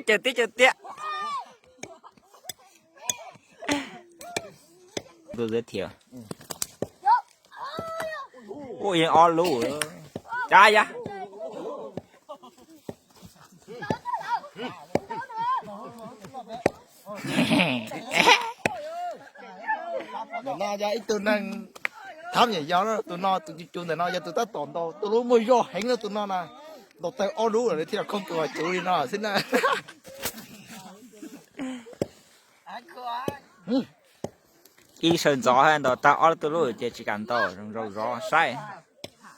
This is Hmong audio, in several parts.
Cawm tiag cawm tiag. Tôi giới thiệu. Ui, ob lub. Cá ya. Ntawm no yog ib tug neeg thab nyuam yaus na, tus no tus cus cus ntawm no yog tus tab tom ntaus tus lub muaj zog heev na, tus no na, ntaus tau ob lub lawm thiaj los khoob tus cus li no xwb na. Ib sawv ntxov ntaus tau ob tug lub ces tsis kam ntaus, zoo zov saib.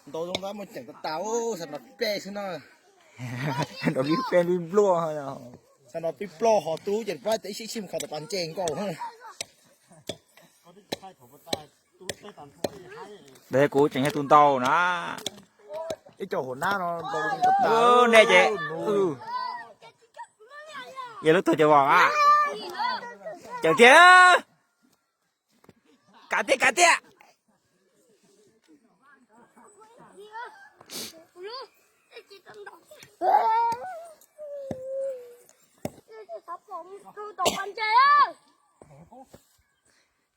Ntaus zoo ntawd muaj ceem tas tas, xav nrov pib plej xwb na. Nrov pib plej pib npluaj. Xav nrov pib ploj ho tub ces pab ib sib sib kho tas pas ntses nkaus. Kuv tseem yog tus ntaus na. Ib co hauv nab no ntaus nej ces, yog lub tuag ces vos a. Cawm tiag. Kav tiag kav tiag.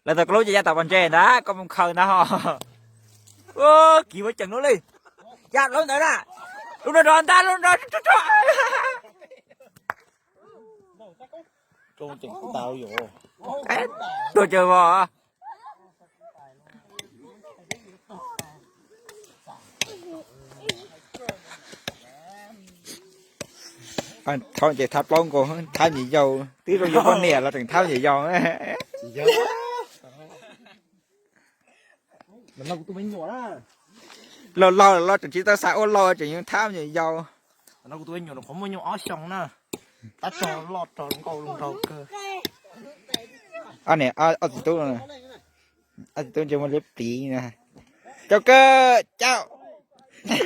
Lawv tau koj lub ces ya tom pas ntses ntag, koj mus khaws ntag ho. Kiv muaj ceem lub li. Ya lub ntawd na. Lub no rov ntag, lub no rov. Tuag ces vos. Thab ces thab plaub nkaus, thab nyuam yaus, twb zoo yus poj niam los tseem thab nyuam yaus. Laug laug los tseem tsis tau xav ua laug tseem yuav thab nyuam yaus. Ob niam ob txiv tub, ob txiv tub ntshe muaj liab pliv na. Caum kawg, caum.